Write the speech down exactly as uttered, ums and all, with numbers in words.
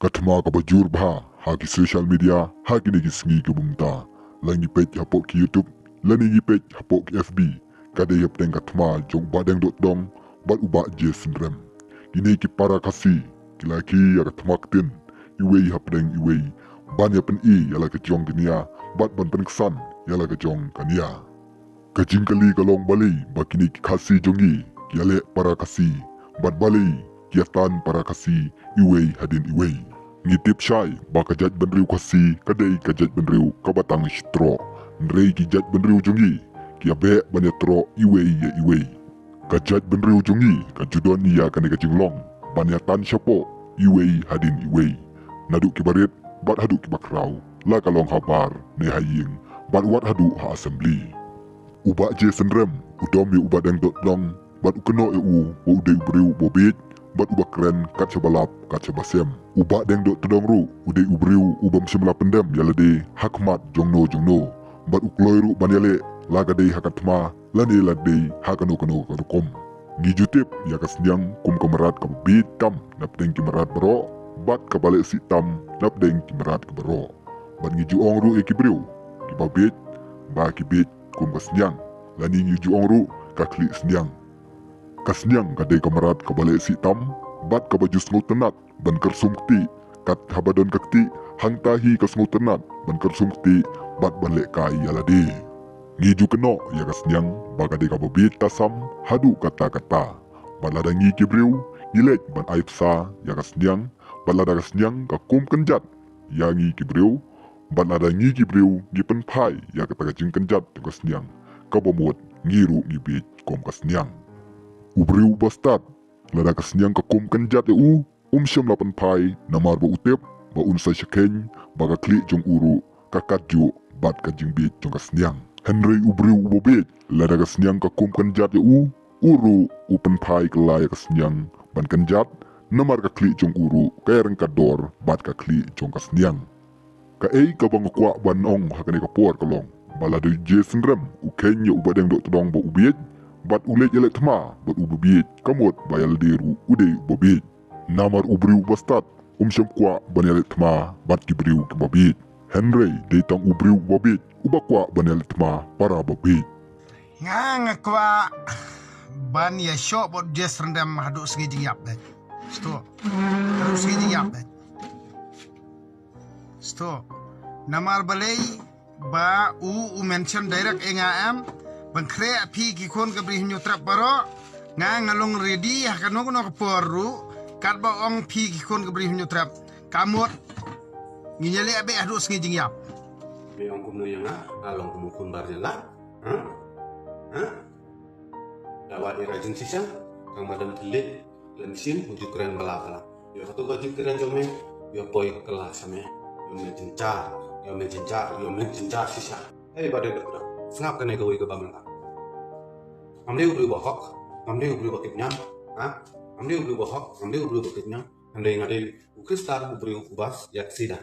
Ka thma kaba jur bha ha ki social media ha kine ki sngi ki bynta, la ngi peit hapoh ki YouTube lane ngi peit hapoh ki F B, ka dei hapdeng ka thma jong u Bah Deng Dohtdong bad u Bah J Synrem. Kine ki para Khasi ki la khie ïa ka thma ktien iwei hapdeng iwei ban ïa pyni ïa la ka jong ka nia bad ban pynksan ïa la ka jong ka nia. Ka jingkylli ka long balei ba kine ki Khasi jong ngi ki ïaleh para Khasi bad balei ki ïatan para Khasi iwei hadien iwei. Ngi tip shai ba ka jaitbynriew Khasi ka dei ka jaitbynriew kaba tang shi troh. Hynrei ki jaitbynriew jong ngi ki ïabeh ban ïatroh iwei ïa iwei. Ka jaitbynriew jong ngi ka ju don ïa kane ka jinglong ban ïatan shapoh iwei hadien iwei, naduh kiba rit bad haduh kiba khraw, la ka long habar ne ha ïing bad wat haduh ha assembly. U Bah J Synrem u dom ïa u Bah Deng Dohtdong bad u kynnoh ïa u ba u dei u briew uba bieit bad uba kren kat shaba lap kat shaba sem. U Bah Deng Dohtdong ruh u dei u briew u bym shym la pyndem ïa lade ha khmat jongno jongno bad u kloi ruh ban ïaleh, la ka dei ha ka thma lane la dei ha kano kano ka rukom. Ngi ju tip ïa ka Sniang kum ka mrad kaba bieit tam napdeng ki mrad baroh bad kaba lehsih tam napdeng ki mrad ki baroh. Bad ngi ju ong ruh ïa ki briew kiba bieit ba ki bieit kum ka Sniang, lane ngi ju ong ruh ka khlieh Sniang. Ka Sniang ka dei ka mrad kaba lehsih tam bad kaba ju sngewtynnat ban kyrsum kti, kat haba don ka kti hangta hi ka sngewtynnat ban kyrsum kti bad ban lehkai ïa lade. Ngi ju kynnoh ïa ka Sniang ba ka dei kaba bieit tasam haduh katta katta. Bad lada ngi ki briew ngi leit ban ai bsa ïa ka Sniang, bad lada ka Sniang ka kum kynjat ïa ngi ki briew, bad lada ngi ki briew ngi pynphai ïa kata ka jingkynjat jong ka Sniang, kaba mut ngi ruh ngi bieit kum ka Sniang. U briew uba stad, lada ka Sniang ka kum kynjat ïa u, um shym la pynphai, namar ba u tip ba un sa shakhein ba ka khlieh jong u ruh ka katjuh bad ka jingbieit jong ka Sniang. Hynrei u briew uba bieit, lada ka Sniang ka kum kynjat ïa u, u ruh u pynphai kylla ïa ka Sniang ban kynjat, namar ka khlieh jong u ruh ka ïaryngkat dor bad ka khlieh jong ka Sniang. Kaei kaba nga kwah ban ong ha kane ka por ka long ba lada u J Synrem u kheiñ ïa u Bah Deng Dohtdong ba u bieit bad u leit ïaleh thma bad uba bieit, ka mut ba ïa lade ruh u dei uba bieit. Namar u briew uba stad um shym kwah ban ïaleh thma bad ki briew kiba bieit. Hynrei dei tang u briew uba bieit uba kwah ban ïaleh thma para ba bieit. Nga nga kwah ban ïashoh bad u J Synrem haduh sngi jingïap beit. Sto. Haduh sngi jingïap beit. Sto. Namar balei ba u u mention direct ïa nga em, ban khreh phi ki khun ka Bri Hynñiewtrep baroh. Nga nga long ready ha kano kano ka por ruh, katba ong phi ki khun ka Bri Hynñiewtrep, ka mut ngin ïaleh beit haduh sngi jingïap. Me ong kumno ïa nga, nga long kum u khun bar jylla? Ha? Ha? Da wad ïa ka jingshisha, tang ba dang thylliej lem shin u ju kren bala bala. Ïa kato ka jingkren jong me, ïa poi kylla sha me. Ïa me jynjar, ïa me jynjar, ïa me jynjar shisha. Hei Bah Deng Dohtdong, sngap kane kawei kaba mynta. Ngam dei u briew ba hok, ngam dei u briew ba kit ñiam, ha? Ngam dei u briew ba hok, ngam dei u briew ba kit ñiam. Ngam dei, nga dei u Khristan, u briew uba ïa ksida.